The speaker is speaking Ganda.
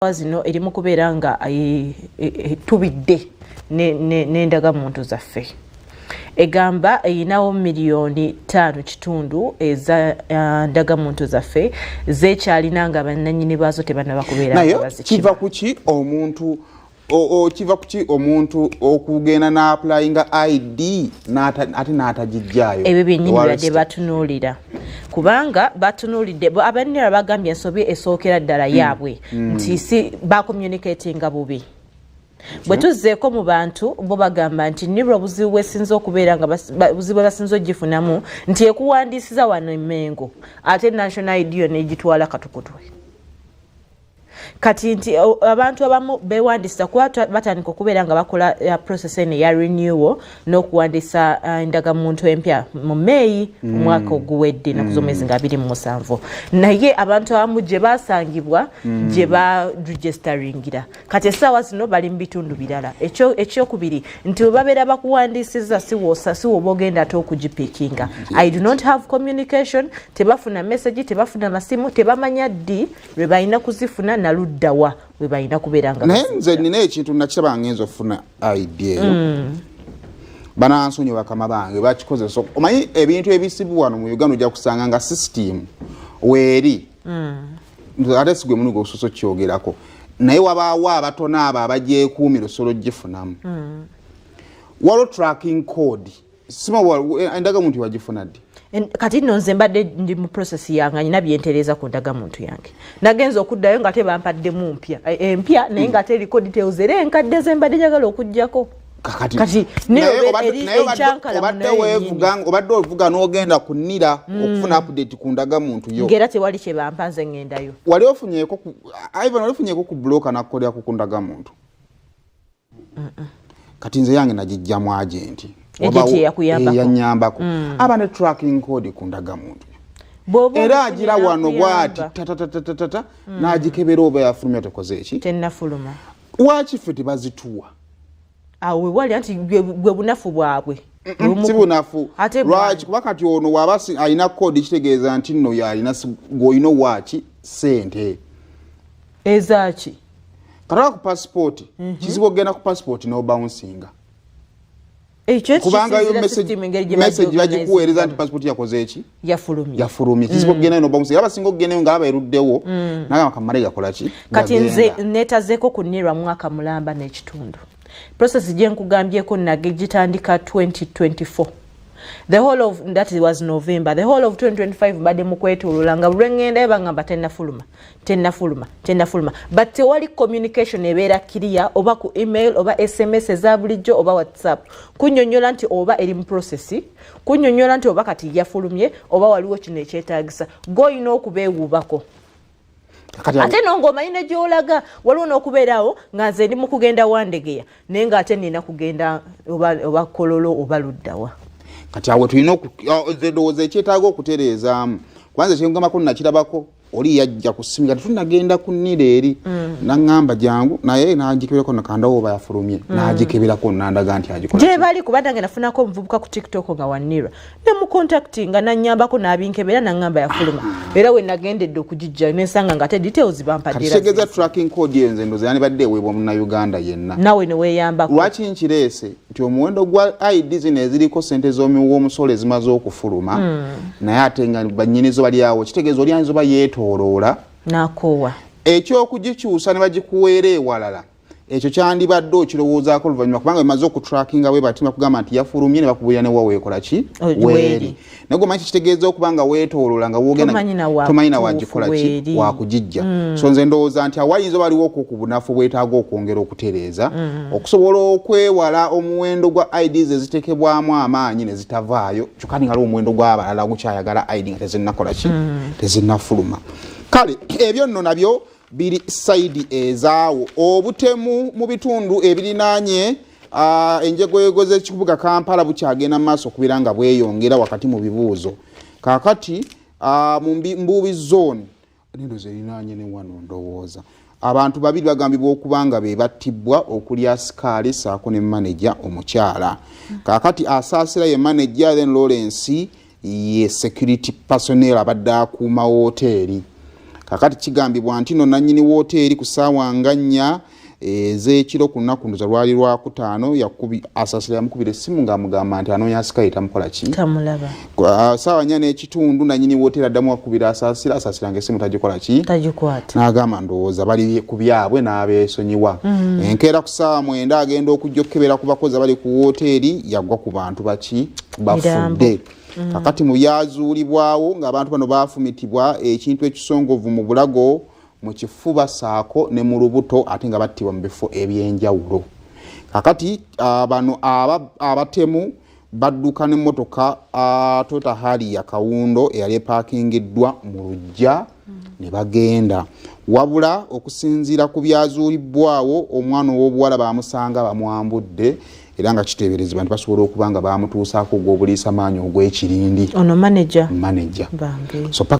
Zino eri mu kubeera nga etubidde n'endagamuntu zaffe. Egamba erinawo 5.5 miliyoni eza ndagamuntu zaffe zekyalina nga bannanyini baazo tebannaba kubeera Naye nga bazikima. Kiva kuki omuntu kiva kuki omuntu okugenda n'applyinga ID ate n'atagijjaayo? Ebyo byennyini Ewa badde register. Batunuulira kubanga batunuulidde abanera bagambye ensobi esookera ddala yaabwe nti si bacommunicatinga bubi. Bwe tuzzeeko mu bantu, bo bagamba nti nirwo obuzibu bwesinza okubeera nga buzibu bwe basinza ogifunamu nti ekuwandiisiza wano emengo, ate national ID yo negitwala katukutwe. Kati nti abantu abamu bewandiisa kuba batandika okubeera nga bakola process eno eya renewal n'okuwandiisa endagamuntu empya mu Meeyi omwaka oguwedde, ennaku z'omwezi nga 27. Naye abantu abamu gye basangibwa gye baregisteringira, kati essaawa zino bali mu bitundu birala. Ekyokubiri nti bwe babeera bakuwandiisiza, si woba ogenda ate okugipickinga. I do not have communication, tebafuna message, tebafuna masimu, tebamanya ddi lwe balina kuzifuna naluddawa we balina kubeera nga Naye bazijja. Nze nina ekintu nakiraba, ngenza okufuna ID eyo. Banansonyi bakama bange bakikozesa. Omanyi ebintu ebisibu wano mu Uganda, ojja kusanga nga system weeri, ate sigwe munu gwosoose okyogerako, naye wabaawo abatono abo abagyekuumira osobola ogifunamu. Waliwo tracking code. Sima endagamuntu wagifuna ddi? Kati nno nze mbadde ndi mu process yange, nyina byentereeza ku ndagamuntu yange. Nagenza okuddayo nga tebampaddemu mpya, empya, naye nga ate eriko details era enkadde ze mbadde njagala okugjako. Kakati Kati naye naye naye ekyankalamu obadde nayo weevuga, obadde ovuga n'ogenda ku NIRA okufuna update ku ndagamuntu yo. Ng'era tewali kye bampa, nze ŋŋendayo. Wali ofunyeeko ku Ivan, wali ofunyeeko ku broker nakkolerako ku ndagamuntu? Kati nze yange nagijjamu agent. Agent eyakuyambako? Yanyambako, aba ne tracking code ku ndagamuntu. Bw'oba Era omufunye agira wano bwati n'akuyamba. Tatatatata n'agikebera oba yafulumya, tekoze eki. Tennafuluma. Lwaki ffe tebazituwa? Awo wewali anti gwe bunafu bwabwe. Si bunafu. Ate Lwaki? Kuba kati ono waba alina code, kitegeeza nti nno yalina gw'olina waaki sente. Ezaaki? Katala ku passport, kizibu okugenda ku passport n'obouncinga Ekyo kubanga yo kisinziira system engeri gye message bagikuweereza nti bagiorganizingamu. Passport yakoze eki? Yafulumye. Yafulumye. Kizibu okugenda n'obouncinga, era basinga okugendayo nga aba eruddewo nagamba kamale gakola ki. Kati nze Gagenda. neetazeeko ku NIRA mwaka mulamba n'ekitundu. Process gye nkugambyeko nage gitandika 2024, the whole of that was November, the whole of 2025 mbadde mu kwetoloola nga buli lwe bangamba tennafuluma, tennafuluma, tennafuluma, but tewali communication ebeera clear, oba ku email oba SMS eza bulijjo oba WhatsApp, kunnyonnyola nti oba eri mu process, kunnyonnyola nti oba kati yafulumye, oba waliwo kino ekyetaagisa gw'olina okubeewuubako. Kati Ate no ng'omanyi ne gy'olaga, waliwo n'okubeerawo nga nze ndi mu kugenda Wandegeya, naye ng'ate nina kugenda oba Kololo oba luddawa. Kati awo tulina nze ndowooza ekyetaaga okutereezaamu, kubanze kyengambako nakirabako, oli yajja ku ssimu nga tetunagenda ku NIRA eri, naŋŋamba jangu, naye nagikeberako nakandawo oba yafulumye, nagikeberako nandaga nti agikola. Gye bali, kuba nange nafunako omuvubuka ku TikTok nga wa NIRA, nemucontactinga nanyambako n'abinkebera, naŋŋamba yafuluma, era we nagendedde okugijjayo nensanga nga ate details Kati bampadde. Kitegeeza tracking code eyo nze ndowooza yandibadde eweebwa munnayuganda yenna. Nawe ne weeyambako. Lwaki nkireese? Nti omuwendo gwa ID zino eziriko sente z'omuwomusolo ezimaze okufuluma, naye ate nga bannyinizo bali awo, kitegeeza oli ayinza oba yeetooloola N'akoowa. Ekyokugikyusa ne bagikuweera ewalala, ekyo kyandibadde okirowoozaako oluvannyuma, kubanga bemaze okutrackinga bwe bati bakugamba nti yafulumye, ne bakubuulira ne wa weekola ki. Weeri. Weeri, naye gomanyi kikitegeeza okuba nga weetooloola nga wogenda Tomanyi na wa tomanyi na kutuufu wagikola ki weeri. Wakugijja. So nze ndowooza nti awayinza oba waliwo okwo ku bunafu bwetaaga okwongera okutereeza okusobola okwewala omuwendo gwa IDs eziteekebwamu amaanyi ne zitavaayo, kyokka ni waliwo omuwendo gw'abalala gukyayagala ID nga tezinnakola ki, tezinnafuluma. Kale ebyo nno nabyo biri side ezaawo. Obutemu mu bitundu ebirinaanye enjegoyego z'ekibuga Kampala bukyagenda mu maaso okubeera nga bweyongera wakati mu bibuuzo. Kaakati mu Mbuubi Zone nendo zerinaanye ne wano, ndowooza abantu babiri bagambibwa okuba nga be battibwa, okuli asikaali saako ne maneja omukyala. Kaakati asaasira ye maneja, then Lawrence ye security personnel abadde akuuma woteeri. Kakati kigambibwa nti no nannyini wooteeri ku ssaawa nga 4 ez'ekiro ku lunaku ndoza lwali lwakutaano Asasira yamukubira essimu ng'amugamba nti anoonya asikaali tamukola ki, tamulaba. Saawa 4:30 nannyini wooteeri addamu akubira Asasira, Asasira ng'essimu tagikola ki, tagikwata. N'agamba ndowooza bali ku byabwe n'abeesonyiwa. Enkeera ku ssaawa 9 agenda okujja okukebera ku bakozi abali ku wooteeri, yagwa ku bantu baki, bafudde. Kakati mu byazuulibwawo ng'abantu bano baafumitibwa ekintu ekisongovu mu bulago, mu kifuba saako ne mu lubuto, ate nga battibwa mu bifo ebyenjawulo. Kakati bano abatemu badduka n'emmotoka Toyota Harrier Kawundo eyali epaakingiddwa mu luggya ne bagenda. Wabula okusinziira ku byazuulibwawo, omwana ow'obuwala bamusanga bamwambudde, era nga kiteeberezebwa nti basobola okuba nga bamutuusaako ogw'obuliisa maanyi ogw'ekirindi. Ono manager? Manager. Bambi. So